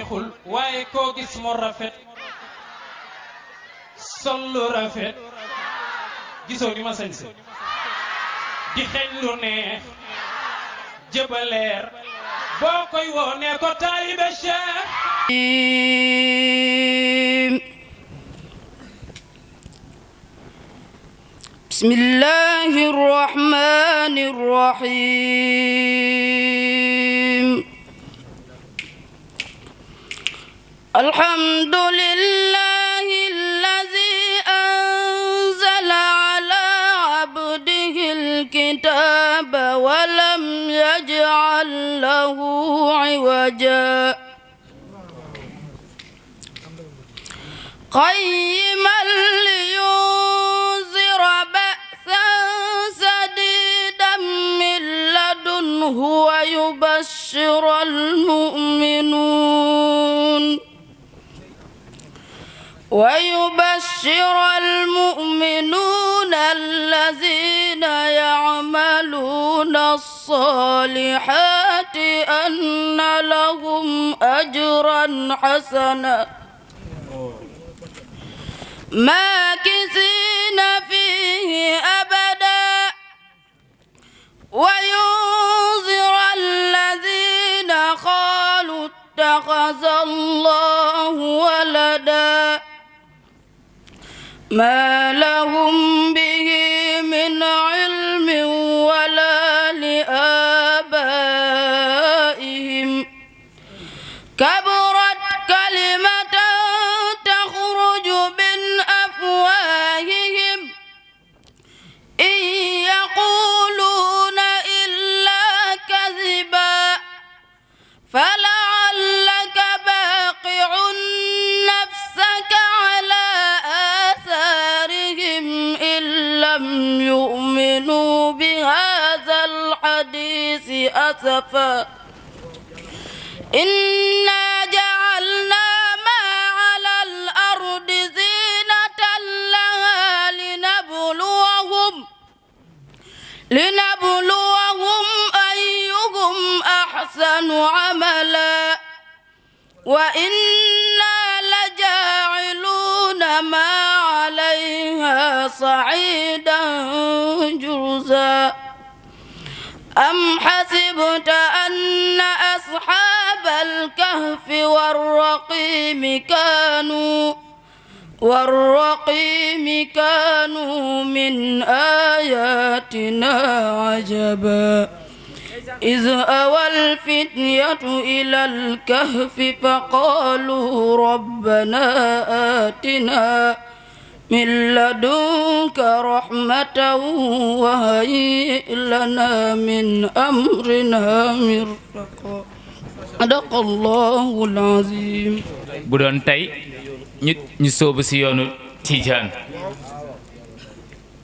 neexul waaye koo gis mu rafet sol lu rafet gisoo ni ma sañse di xeeñ lu neex jëbaleer boo koy woo ne ko taalibe Cheikh. Bismillahir Rahmanir Rahim. Alhamdulillahi allazi anzala ala abdihil kitaba wa lam yaj'al lahu 'iwaja qayyiman liyunzira ba'san sadidan min ladunhu wa yubashshiral mu'minun الذين يعملون الصالحات أن لهم أجرا حسنا ماكثين فيه أبدا وينذر الذين قالوا اتخذ الله ولدا ما لهم به من علم ولا لآبائهم كبرت كلمة تخرج من أفواههم إن يقولون إلا كذبا فلعلك باقع نفسك على آثارهم إن لم يؤمنوا بهذا الحديث أسفا إنا جعلنا ما على الأرض زينة لها لنبلوهم أيهم أحسن عملا وإنا لجاعلون ما عليها صعيدا جرزا أم حسبت أن أصحاب الكهف والرقيم كانوا من آياتنا عجبا إذ أوى الفتية إلى الكهف فقالوا ربنا آتنا من لدنك رحمة وهيئ لنا من أمرنا مرفقا صدق الله العظيم. bu doon tey ñu sóobu si yoonu Tijaan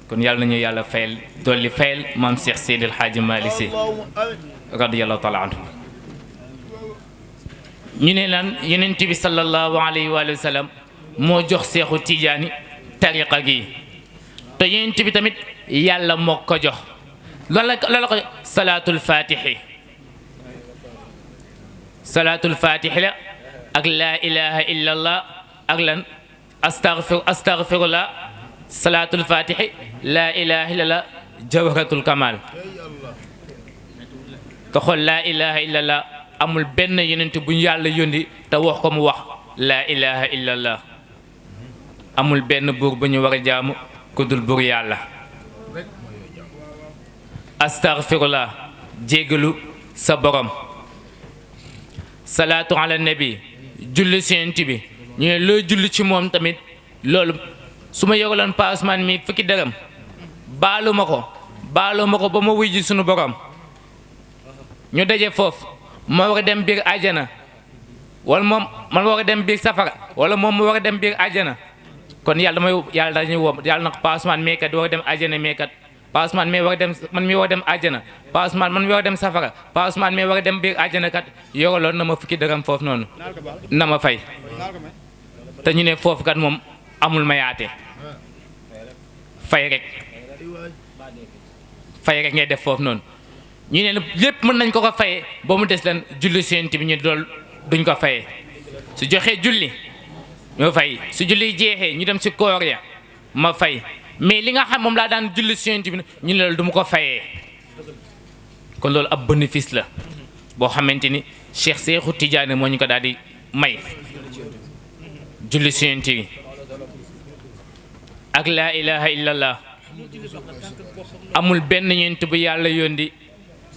kon yàlla nañu yàlla fayal dolli fayal maam Cheikh Seydil Hadji Malick Sy radiyallahu taala anhu. ñu ne lan Yonent bi sallallahu alayhi wa sallam moo jox Seexu Tijaani tariqa gi te Yonent bi tamit yàlla moo ko jox lan la ko salaatul faatihi la ak laa ilaha illallah ak lan astaghfirullah salaatul faatihi laa ilaha illallah jawharatul kamal te xool laa ilaha illallah amul benn yonent bu ñu yàlla yónni te wax ko mu wax laa ilaha illallah amul benn buur bu ñu war a jaamu ku dul buur yàlla astaghfirullah jéggalu sa borom salaatu ala nabi julli si yonent bi ñu ne loo julli ci moom tamit loolu su ma yoraloon Pa Ousmane mi fukki dërëm baalu ma ko ba ma wuy ji sunu borom ñu daje foofu ma war a dem biir àjjana wala moom man war a dem biir safara wala moom mu war a dem biir àjjana kon yàlla dañuy woo yàlla nag Pa Ousmane mi kat war a dem àjjana mi kat Pa Ousmane mi war a dem man mi war a dem àjjana Pa Ousmane man mi war a dem safara Pa Ousmane mi war a dem biir àjjana kat yoraloon na ma fukki dërëm foofu noonu na ma fay te ñu ne foofu kat moom amul mayaate fay rek ngay def foofu noonu ñu ne lépp mën nañ ko fayee ba mu des leen julli Yonent bi ñu dool duñ ko fayee su joxee julli ma fay su julli jeexee ñu dem si koor ya ma fay mais li nga xam moom laa daan julli si Yonent bi ñu ne loolu du ma ko fayee kon loolu ab bénéfice la boo xamante ni Cheikh Seexu Tijaani moo ñu ko daal di may julli si Yonent bi ak laa ilaha illallah amul benn yonent bu yàlla yónni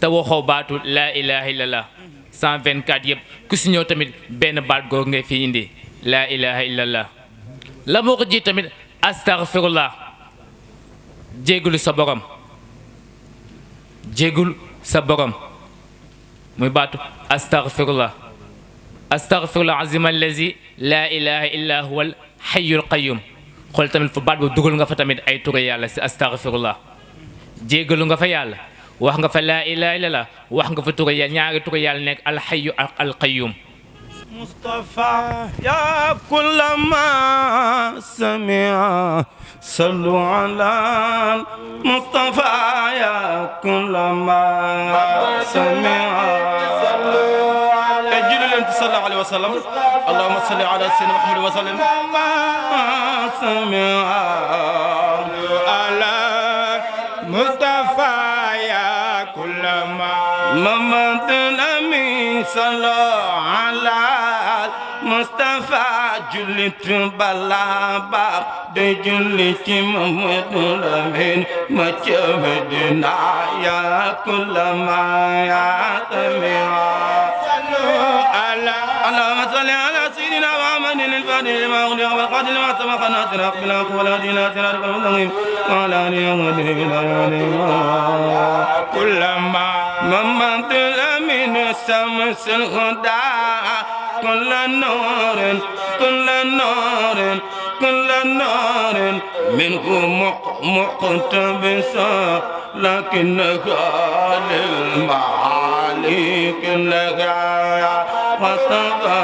te waxoo baatu laa ilaha illallah 124 yëpp ku si ñëw tamit benn baat googu ngay fi indi laa ilaha illallah la moo ko ji tamit astaghfirullah jéggulu sa borom jéggul sa borom muy baatu astaghfirullah astaghfirullah azim allazi laa ilaha illa huwa al hayyul qayyum xool tamit fa baat boobu dugal nga fa tamit ay ture yàlla si astaghfirullah jéggalu nga fa yàlla wax nga fa laa ilaha illallah wax nga fa ture yàlla ñaari ture yàlla nekk alxayu ak alqayyum Mustafa ya kullama samia sallu ala Mustafa ya kullama samia sallu ala julli sallallahu alayhi wa sallam allahumma salli ala sayyidina Muhammad wa sallim samia ala Mustafa ya kullama Muhammad amin sallallahu ala Mustafa jullit bala baax de jullit ci Mamadu Lamin ma ca Medina ya kullama ya tamia اللهم صل على سيدنا محمد الفاتح لما أغلق والقاتل لما سبق الناصر بالحق والهادي إلى صراطك المستقيم وعلى آله وصحبه كلما ممت من الشمس الهدى كل نور كل نور كل نور منه مقتبس لكنها للمعالي كلها فصبا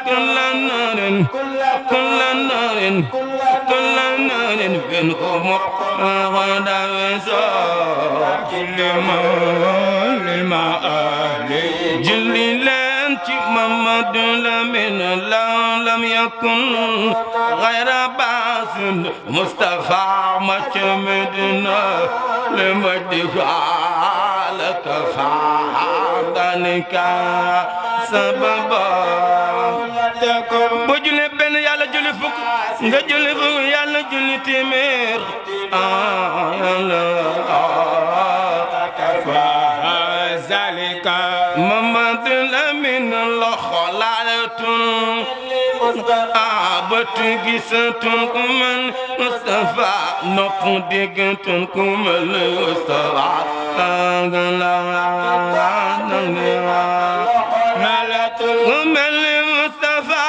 كل نور كل نور كل نور منه مقتبس لما جليلان محمد لمن لم يكن غير باس مصطفى مجمدنا لمدها لك فعندك سببا بجل بن يالا جل فك nga jël fu yàlla julli téeméer yàlla zalika Mamad Lamin loxo laalatun bët gisatun ku man Mustafa nopp déggatun ku man Mustafa ku mel Mustafa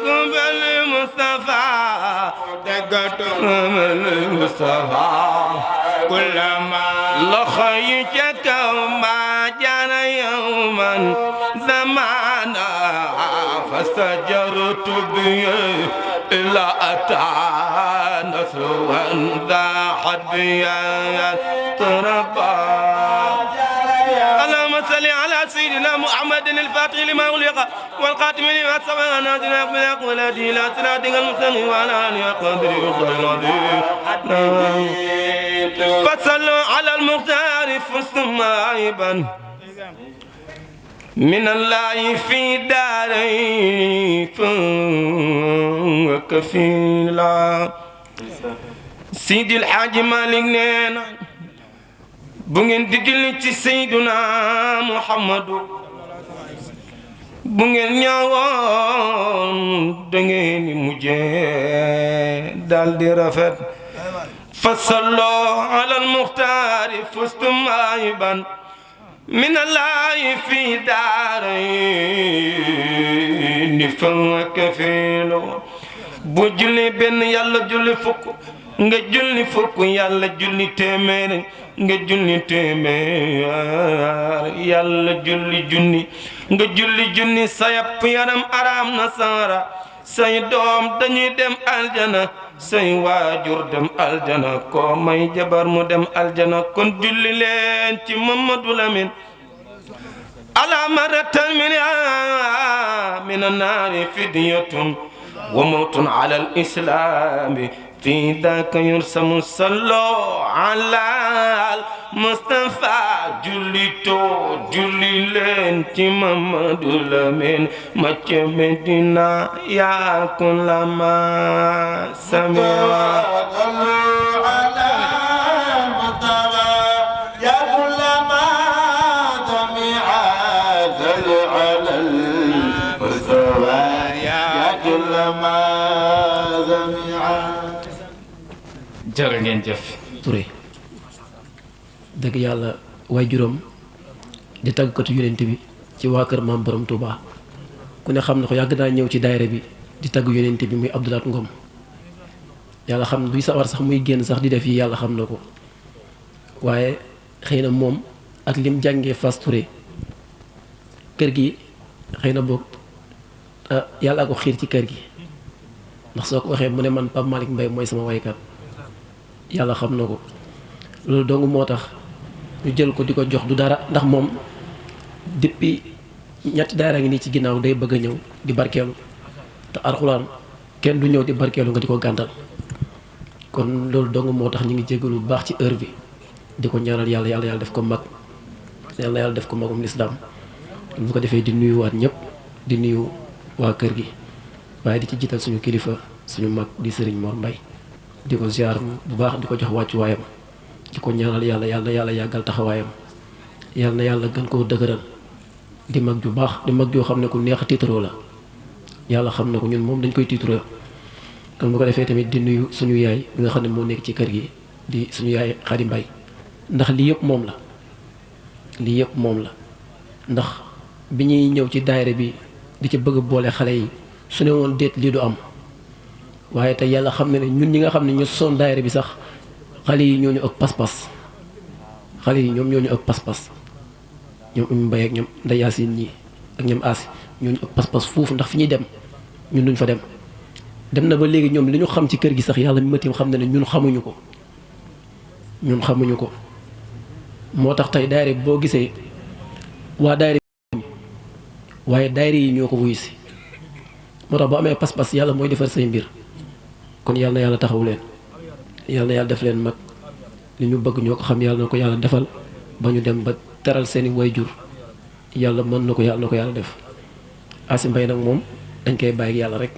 ku mel Mustafa déggatun ku mel Mustafa كلما لخيتك ما جان يوما زمانا فاستجرت به إلا أتى نسوا ذاحت بي تربى اللهم صل على سيدنا محمد الفاتح لما أغلق والقاتم لما سبق نازلنا بالحق والهدي إلى صراطك المستقيم وعلى آله وقدره العظيم فصلوا على المختار فزتم عيبا من الله في دارين وكفيلا سيدي الحاج مالك نينا بوغين ديجلي سيدنا محمد بوغين ñaawon da ngeen mujjé dal di rafet فصلوا على المختار فزتم عيبا من الله في دارين فكفيل بجلي بن يالا جولي فك nga julli fukk yàlla julli téeméer nga julli téeméer yàlla julli junni nga julli junni sa yapp yaram araam na sara say doom dañuy dem aljana say waajur dem aljana ko may jabar mu dem aljana kon julli leen ci Mamadu Lamin على مرة من النار فدية وموت على الإسلام في ذاك يرسم صلوا على المصطفى جلتو جليلين محمد لمن مدينة يا كل ما سمع jërë ngeen jëf. Touré dëgg yàlla waay juróom di tàggkatu yonent bi ci waa kër maam borom Touba ku ne xam na ko yàgg naa ñëw ci daayira bi di tagg yonent bi muy Abdoulaat Ngom yàlla xam duy sawar sax muy génn sax di def yi yàlla xam na ko waaye xëy na moom ak lim jàngee Fass Touré kër gi xëy na boog yàlla ko xiir ci kër gi ndax soo ko waxee mu ne man Pape Malick Mbaye mooy sama waykat yàlla xam na ko loolu dong moo tax ñu jël ko di ko jox du dara ndax moom depuis ñetti daara ngi nii ci ginnaaw day bëgg a ñëw di barkeelu te alxuraan kenn du ñëw di barkeelu nga di ko gàntal kon loolu dong moo tax ñu ngi jégalu bu baax ci heure bi di ko ñaanal yàlla yàlla def ko mag yàlla def ko magum lislaam bu ko defee di nuyuwaat ñëpp di nuyu waa kër gi waaye di ci jiital suñu kilifa suñu mag di Serigne Mor Mbaye di ko ziar bu baax di ko jox wàccuwaayam di ko ñaanal yàlla yàlla yàggal taxawaayam yàlla na yàlla gën koo dëgëral di mag ju baax di mag joo xam ne ku neex a tiitaroo la yàlla xam ne ko ñun moom dañ koy tiitaroo kon bu ko defee tamit di nuyu suñu yaay bi nga xam ne moo nekk ci kër gi di suñu yaay Xadi Mbay ndax lii yëpp moom la lii yëpp moom la ndax bi ñuy ñëw ci daayira bi di ci bëgg boole xale yi su ne woon déet lii du am waaye te yàlla xam ne ñun ñi nga xam ne ñu son daayira bi sax xale yi ñoo ñu ëpp pas-pas xale yi ñoom ñoo ñu ëpp pas-pas ñoom Umu Mbay ak ñoom Ndey Yaasin ñii ak ñoom Asi ñoo ñu ëpp pas-pas foofu ndax fi ñuy dem ñun duñ fa dem dem na ba léegi ñoom li ñu xam ci kër gi sax yàlla mi ma tiim xam ne ñun xamuñu ko moo tax tey daayira bi boo gisee waa daayira bi waaye daayira yi ñoo ko wuyu si moo tax boo amee pas-pas yàlla mooy defar say mbir kon yàlla na yàlla taxaw leen yàlla na yàlla def leen mag li ñu bëgg ñoo ko xam yàlla na ko yàlla defal ba ñu dem ba teral seeni wayjur yàlla mën na ko yàlla def Asi Mbay nag moom dañ koy bàyyi yàlla rek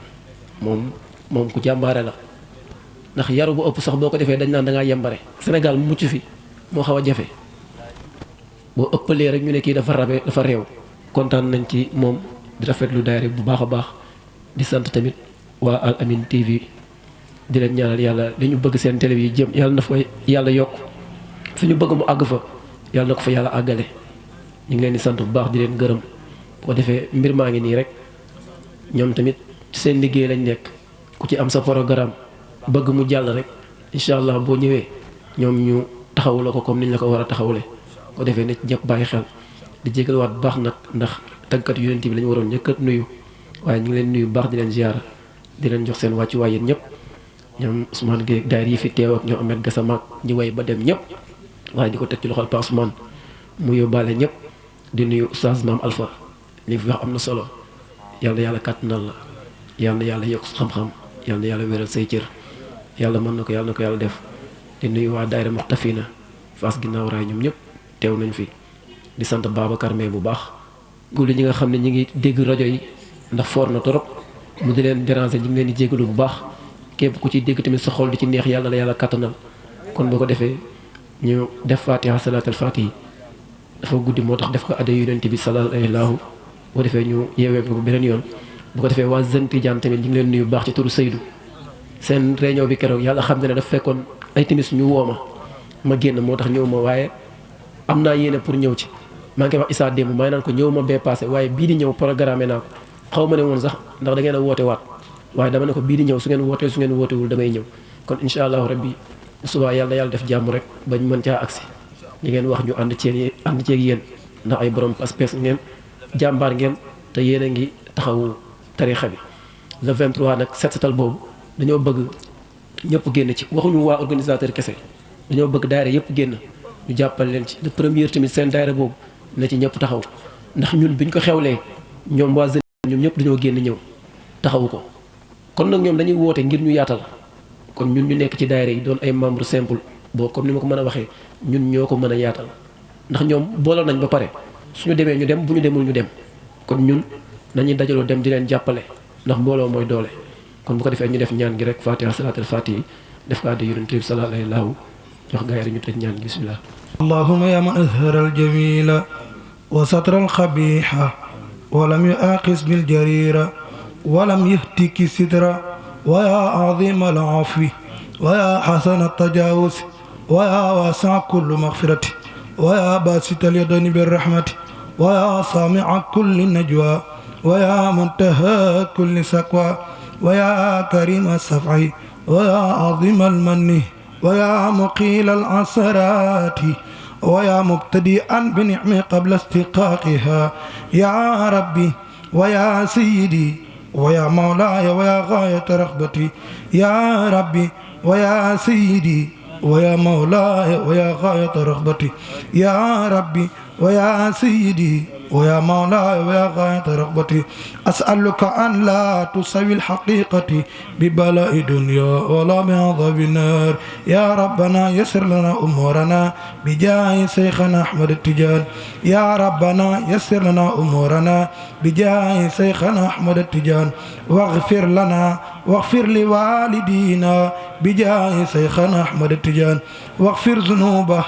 moom ku jàmbaare la ndax yaru bu ëpp sax boo ko defee dañ naan da ngaa yembare Sénégal mucc fi moo xaw a jafe boo ëppalee rek ñu ne kii dafa réew kontaan nañ ci moom di rafetlu daayira bu baax a baax di sant tamit waa Al Amine TV di leen ñaanal yàlla li ñu bëgg seen télé yi jëm yàlla na fa yàlla yokk fi ñu bëgg mu àgg fa yàlla na ko fa yàlla àggale ñu ngi leen di sant bu baax di leen gërëm bu ko defee mbir maa ngi nii rek ñoom tamit ci seen liggéey lañ nekk ku ci am sa programme bëgg mu jàll rek incha allah boo ñëwee ñoom ñu taxawu la ko comme niñ la ko war a taxawule ko defee nit ñëpp bàyyi xel di jégaluwaat bu baax nag ndax tàggkat yonent bi lañu waroon njëkk a nuyu waaye ñu ngi leen nuyu bu baax di leen ziar di leen jox seen wàccuwaay yéen ñëpp ñoom Ousmane Gueye daayira yi fi teew ak ñoom Ahmed Gassama ñi way ba dem ñëpp waaye di ko teg ci loxol Pa Ousmane mu yóbbaale ñëpp di nuyu Oustaz Maam Alpha li fi wax am na solo yàlla kàttanal la yàlla yokk xam-xam yàlla wéral say cër yàlla mën na ko yàlla def di nuyu waa daayira Muxtafina Fass ginnaaw raay ñoom ñëpp teew nañ fi di sant Babacar Mbaye bu baax gulli ñi nga xam ne ñi ngi dégg rajo yi ndax foor na torop mu di leen déranger ñi ngi leen di jégalu bu baax képp ku ci dégg tamit sa xol di ci neex yàlla la yàlla kattanal kon boo ko defee ñu def fatiha salaatal fatihi dafa guddi moo tax def ko adda yonent bi sallallahu alayhi boo ko defee ñu yeewee ko beneen yoon bu ko defee waa Zen Tidiane tamit ñu ngi leen nuyu bu baax ci turu Seydou seen réunion bi keroog yàlla xam ne daf fekkoon ay timis ñu woo ma génn moo tax ñëw ma waaye am naa yéene pour ñëw ci maa ngi koy wax Issa démb maa ngi naan ko ñëw ma bee passé waaye bii di ñëw programme naa ko xaw ma ne woon sax ndax da ngeen a woote waat waaye dama ne ko bii di ñëw su ngeen wootee su ngeen wootewul damay ñëw kon incha allahu rabbi subaa yàlla def jàmm rek bañ mën caa agsi li ngeen wax ñu ànd ceeg yéen ndax ay borom pas-pas ngeen jàmbaar ngeen te yéen a ngi taxawu tarixa bi le 23 nag set setal boobu dañoo bëgg ñëpp génn ci waxuñu waa organisateur kese dañoo bëgg daayira yëpp génn ñu jàppale leen ci le premier tamit seen daayira boobu na ci ñëpp taxaw ndax ñun biñ ko xewlee ñoom waa jeune ñoom ñëpp dañoo génn ñëw taxawu ko kon nag ñoom dañuy woote ngir ñu yaatal kon ñun ñu nekk ci daayira yi doon ay membre simple boo comme ni ma ko mën a waxee ñun ñoo ko mën a yaatal ndax ñoom booloo nañ ba pare suñu demee ñu dem bu ñu demul ñu dem kon ñun nañuy dajaloo dem di leen jàppale ndax mbooloo mooy doole kon bu ko defee ñu def ñaan gi rek fatiha salaatul fatihi def ko addi yonent bi sallallahu alayhi wa sallam jox gaa yi ñu tëj ñaan gi bismillah اللهم يا من أظهر الجميل وستر الخبيح ولم يؤاخذ بالجريرة ولم يهتك سترا ويا عظيم العفو ويا حسن التجاوز ويا واسع كل مغفرة ويا باسط اليدين بالرحمة ويا سامع كل نجوى ويا منتهى كل سقوى ويا كريم الصفع ويا عظيم المن ويا مقيل العثرات ويا مبتدئا بنعم قبل استقاقها يا ربي ويا سيدي ويا مولاي ويا غاية رغبتي يا ربي ويا سيدي ويا مولاي ويا غاية رغبتي يا ربي ويا سيدي ويا مولاي ويا غاية رغبتي أسألك أن لا تسوي الحقيقة ببلاء دنيا ولا بعذاب النار يا ربنا يسر لنا أمورنا بجاه شيخنا أحمد التجان يا ربنا يسر لنا أمورنا بجاه شيخنا أحمد التجان واغفر لنا واغفر لوالدينا بجاه شيخنا أحمد التجان واغفر ذنوبه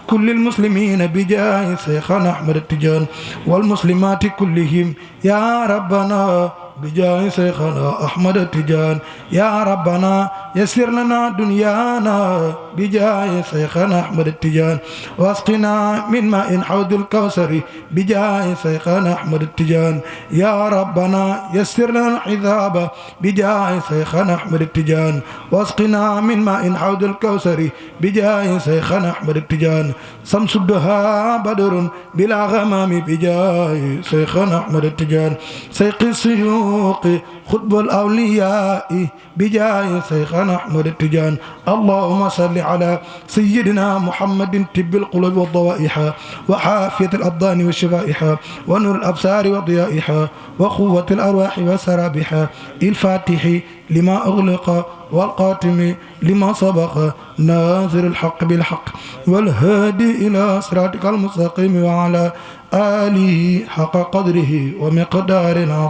كل المسلمين بجاه شيخنا أحمد التجان والمسلمات كلهم يا ربنا بجاه شيخنا أحمد التجان يا ربنا يسر لنا دنيانا بجاه شيخنا أحمد التجان واسقنا من ماء حوض الكوثر بجاه شيخنا أحمد التجان يا ربنا يسر لنا العذاب بجاه شيخنا أحمد التجان واسقنا من ماء حوض الكوثر بجاه شيخنا أحمد التجان شمس الدهى بدر بلا غمام بجاه شيخنا أحمد التجان سيق السيوق خطب الأولياء بجاه شيخنا أحمد التجان اللهم صل على سيدنا محمد طب القلوب والضوائح وحافية الأبدان وشفائها ونور الأبصار وضيائها وقوة الأرواح وسرابها الفاتح لما أغلق والقاتم لما سبق ناظر الحق بالحق والهادي إلى صراطك المستقيم وعلى آله حق قدره ومقدار عظيم